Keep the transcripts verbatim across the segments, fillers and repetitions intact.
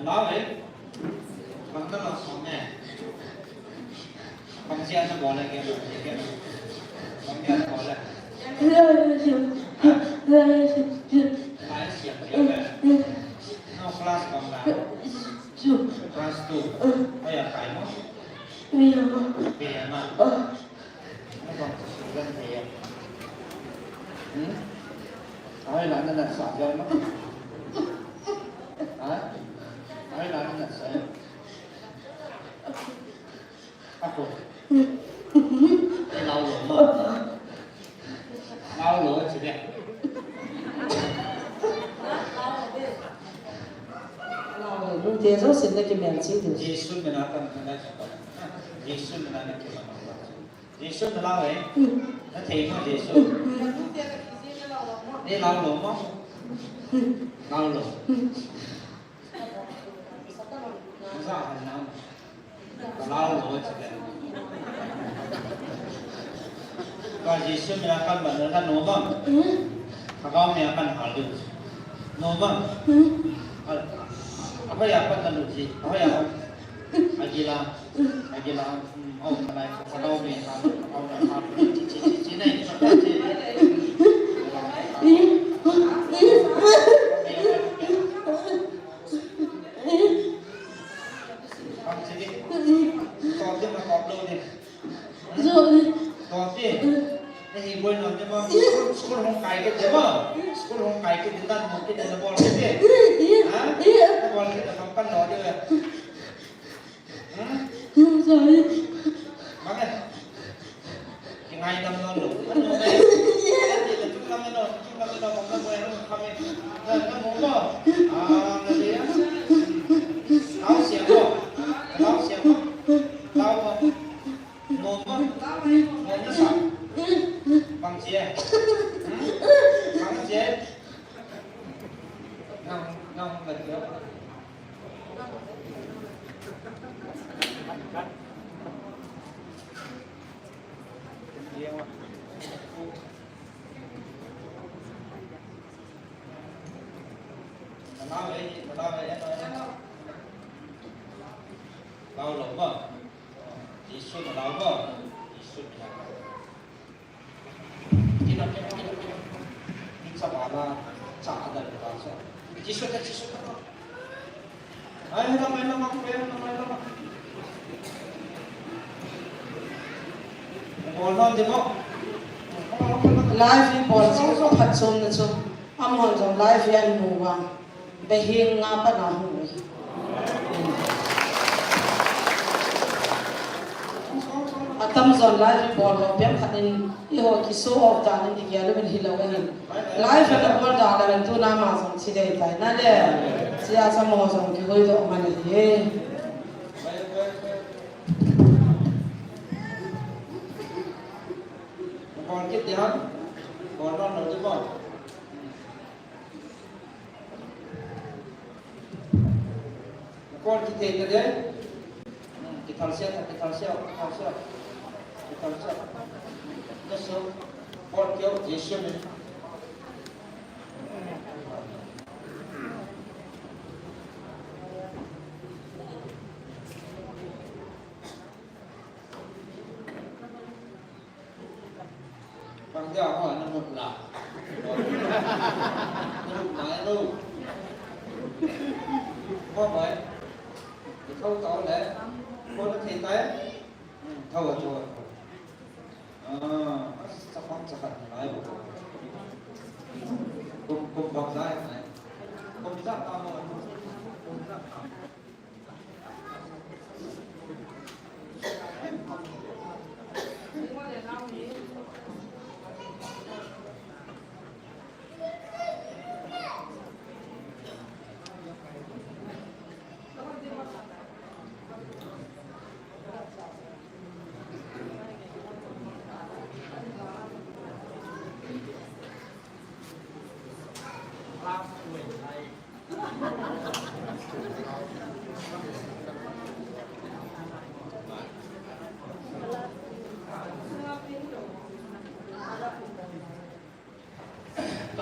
Lau e. Bang na lau song ne. Bang sia na bol le ke, ke. Bang sia na bol le. Lai sia ke. No class bang la. Class two. Aya kai mo. Aya ma. Aya la na na sa ya ma. Ha? Aya la na na sa. Ako. Lau lo mo. Lau lo, sige. Lau lo, nung te zo sin na ki men si tu. Jesu mina kan na sa. Jesu mina na ki men. Jesu na lau e. Na thei mo Jesu. Ni lau lo mo. Lau lo. Za han na. Lau lo che. Ka Jesu mina kan ban na no mo. Ka ba mina kan hal du. No mo. Apa ya apa kan du ji. Apa ya. Agila. Agila. School hong kai ke de ma. School hong kai ke de tan mo ke de na bol ke de. Ha? Na bol ke de ma pan lo de. Lau lo ba? Jesu na lau ba? Jesu na lau. Live in bol chu phat chom na chu. Amahon jong live in mu vang. Behing nga pa na hu. Atam jon live in bol ho pem khat in eiho ki show off dan in i gel uvin hilou ahin. Live in bol dan la tuna ama jong chi dei tai na le. Chia sa mo jong kihoi doh man ahi. Bol kit ding ham? Bol non lo ding bol. Bol kit ding ding. Kithal sia, kithal sia, kithal sia. Kithal sia. Jesu. Bol kit, Jesu min. Bang dia ho na mut la. Na mut la lo. Ho bai. Thou tau le. Ko na thei tai. Hmm, thou, thou, thou. Ah, sa kham sa khat na lai bo. Kum, kum bang lai na. Kum sa pa mo. Kum sa pa.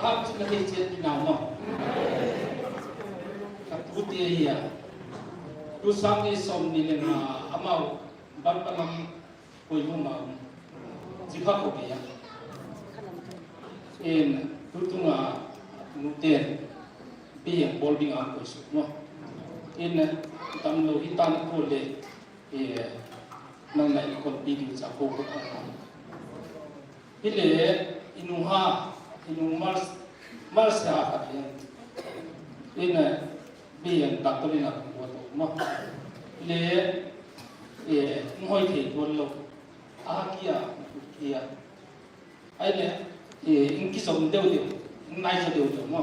Ka hap chu ka thei chet ki nau mo. Ka pu te hi a. Tu sang ni som ni le nga amau ban palam koi mo ma um. Jikha ko ke ya. In tu tu nga nu te bi yang bol bi nga koi su mo. In tam lo hi tan ko le. Eh, nang na i kon pi ding cha ko ko. Hile, i nung ha, i nung mars, mars ha ka pi. Ina, bi yang ta to ni na ko to ma. Le, eh, ngoi the ko lo. A kia, kia. Ai le, eh, in ki som deu deu, nai so deu deu ma.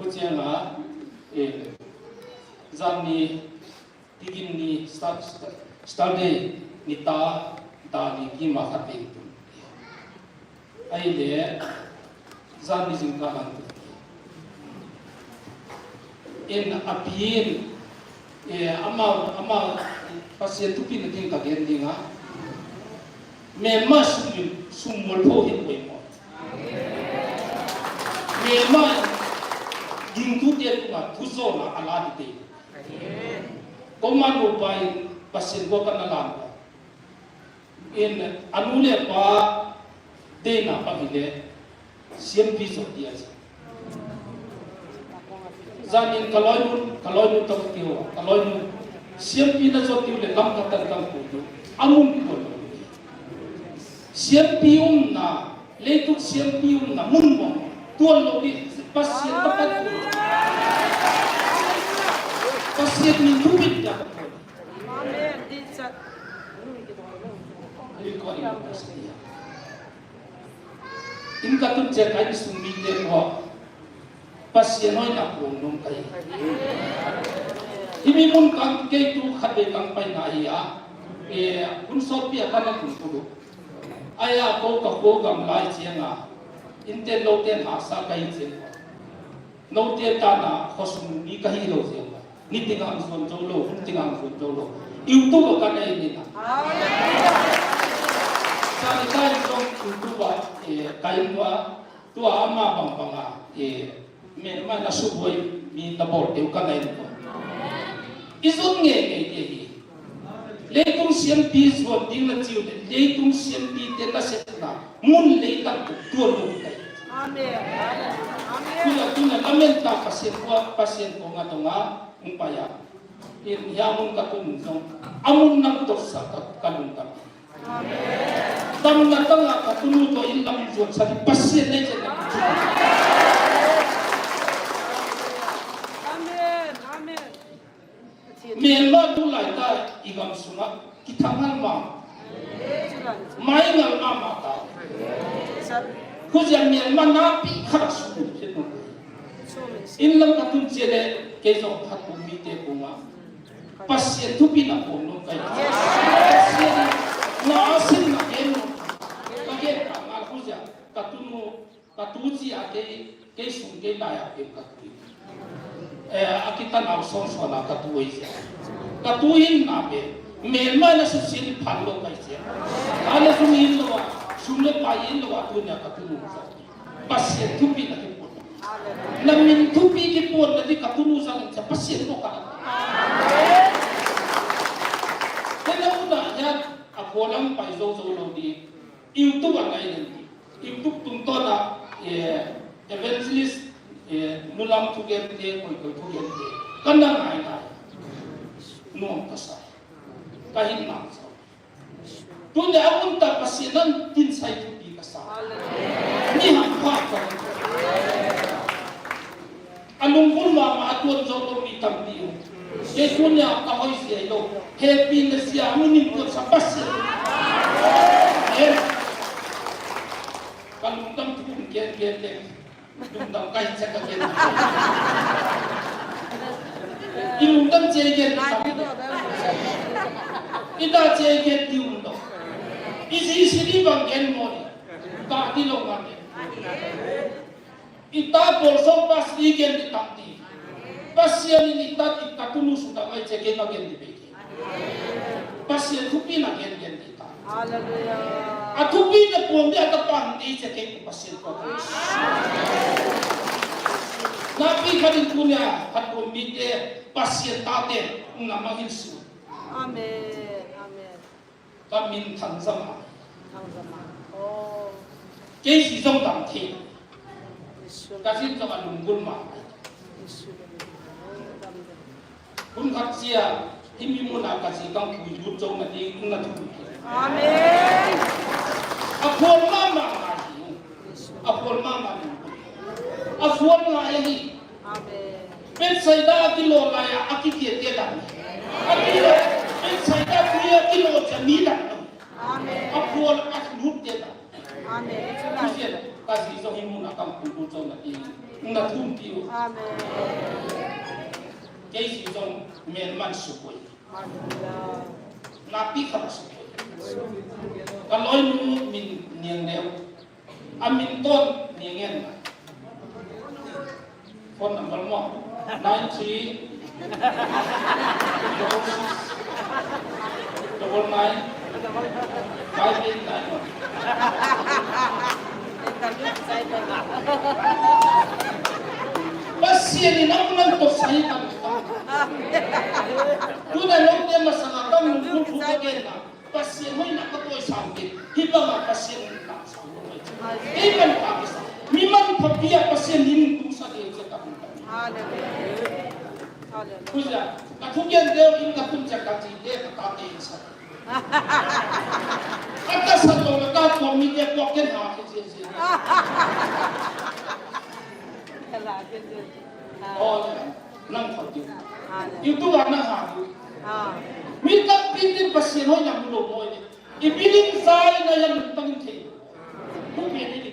Ko che nga, eh, zan ni, Tigin ni start, start, start day ni ta, ta ni ki ma khat ding tu. Ai le, zan ni jing ka lang tu. In a pin, eh, ama, ama, Pasian thupi na ding ka gen ding a. Me ma sum, sum mol pho hin koi mo. Me ma ding tu te tu ma, tu zo na ala di te. Komano pa in Pasian ko kana lam. In anu le pa deina pa hile siampi jot dia. Zanin ka loinu, ka loinu tong tiu, ka loinu. Siampi na jot tiu le lam ka tan kam ku tu. Amun ko lo. Siampi umna, leitung siampi umna mun mo. Tuan lo di Pasian tapat. Pasian min thupit dia. Amen. Di chat. Recording Pasian. In ka tun che ka insung mite ko. Pasian hoi na ko nom kai. Himi mun kang kei tu khat ve kang pai na hi a. E, kun sot pi a kana kun kudu. Aya ko ka ko gam lai che nga. In te lo te na sa kai che. No te ta na khosung mi ka hi lo che nga. Ni tingang suan jou lo, tingang suan jou lo. YouTube ka nei ni na. Sa ni kai song YouTube a, eh, kai mo a, tua ama bang bang a, eh, me ma na su boi, mi na bol teu ka nei ni ko. I jun nge nge te hi. Leitung siampi suan ding na chiu le, leitung siampi te na set na, mun lei tang tu tuan lo kai. Amen. Amen. Tuna, tuna, lamen ta Pasian ko, Pasian ko nga tonga, ung pa ya. In ya mun ka tun jong, amun nang to sa ka, ka lung ka. Amen. Dam na tanga ka tunu to in lam jot sa di Pasian nei chen na. Amen. Amen. Myanmar tu lai ta i gam sunga kithang hal ma. Mai ngal ma ma ta. Khu jia Myanmar na pi khat su. In lam ka tun che le kei jong khat pu mi te pu ma. Pasian thupi na pom nom kai. Pasian na asin na gen nom. Ka gen ka ngal khu jia ka tunu ka tu chi a kei, kei sung kei lai a kei ka tu. Eh, a kitan au song song a ka tu ei jia. Ka tu in na pe. Myanmar na su sin phan lo kai jia. Ka le sum in lo a, sum le pai in lo a tu nia ka tu nu sa. Pasian thupi na kipon. Na min thupi kipon na di ka tunu sang cha Pasian ko ka. Te na u na ya a ko lam pai zo zo lo di. YouTube a ngai di. YouTube tung to na, eh, evangelist, eh, nulam thugen te, koi koi thugen te. Kan na ngai na. Nuam ka sa. Ka hin na sa. Tuni a mun ta Pasian nan tin sai thupi ka sa. Ni ham pha ka. Alung bul ma ma tuan zo lo mi tampi u. Kei tuni a ka hoi sia lo. Happy na sia mun nim tuan sa Pasian. Yes. Ka lungdam thum gen gen le. Lungdam kai cha ka gen. I lungdam che gen. I da che gen ti lungdam. I ji si di bang gen mo ni. Ka ti lo ma ni. I ta bol so pas i gen di tam ti. Pasian in i ta i ka tunu su ta mai che gen ma gen di be. Pasian thupi na gen gen di ta. Hallelujah. A thupi na pon di a ta pan di che ke Pasian ko. Na pi kha din punya hat pon mi te Pasian ta te. Nang mang hin su. Amen. Amen. Ka min Thangjama. Thangjama. Oh. Kei si jong dam thei. Ka jin jong alunggul ma. Hun khat chia, himi muna ka ji kang pui lut jong na ding, na thu. Amen. Aphol mama ma hi. Aphol mama ni. Aphol ma hi. Amen. Bethsaida a kilo lai a, akiti te dan. Akilo, Bethsaida tui a kilo cha mi dan. Amen. Aphol a lut te dan. Amen. Christian, ka ji jong hi muna kang pui lut jong na ding, na thum tiu. Amen. Kei si jong men man su koi. Hallelujah. Napi khat su koi. Ka loinu min Niangneo. Amin Ton Niangneo. Phone number mo. Nine three double six double nine five eight nine one. Pasian in amun natoh sah tan. Tuna lou te masanga kan mun kun kun ka gen na. Pasian hoina ka toisang te. Hibanga Pasian in ka sang. Amen. Amen. Ka kisa. Mi manpha pia Pasian in kum sa de je ka mun. Hallelujah. Hallelujah. Kuja. Ka thugen deu in ka tum je ka ti de ka ta te sa. Ata sa to na ka ko mi de ko ken ha ke je je. Kala ke je. Oh, nang pha ti. Hallelujah. YouTube a nang ha. Ah. Mi tampi tin Pasian hoina mu lou mo ni. I building jal na ya lungtang in thei. Pu pe ni ni.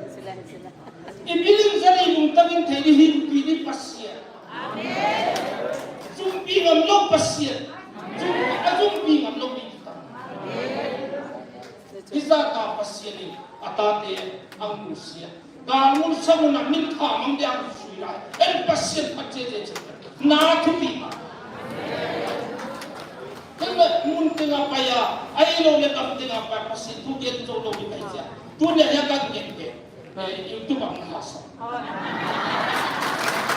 Sila, sila. I building jal i lungtang in thei ni hin pi ni Pasian. Amen. Jumpi ngam lou Pasian. Jum, a jumpi ngam lou ni kita. Amen. Hijeh a Pasian in atate anusia. Ka mun sa mun a min tha mang dia sui lai. En Pasian pha che che che. Na thupi ma. Tengah mun tengah paya, ai lo le kam tengah paya Pasian thu gen jo lo ni kai cha. Tu le ya kan gen ke. Eh, YouTube ang hasa.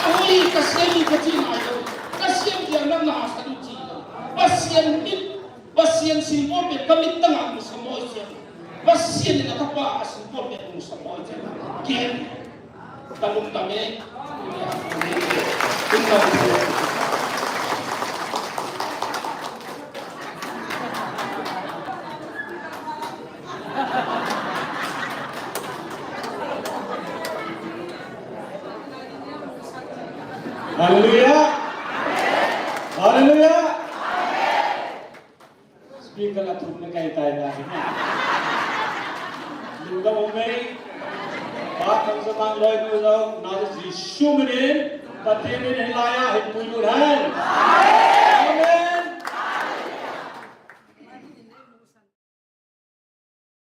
Ahoi Pasian ni ka chi na yo. Pasian dia na na hasa du chi yo. Pasian ni Pasian symbol pe ka mit tanga mu sa mo sia. Pasian in a thapa a symbol pe mu sa mo sia. Ken. Ka lungdam e. Hallelujah. Hallelujah. Speaker la thum na kai tai na. Lungdam um e. Pa Thangjamang loinu jong, na Jesu minin, Pathen in hilai a hin puilut hen.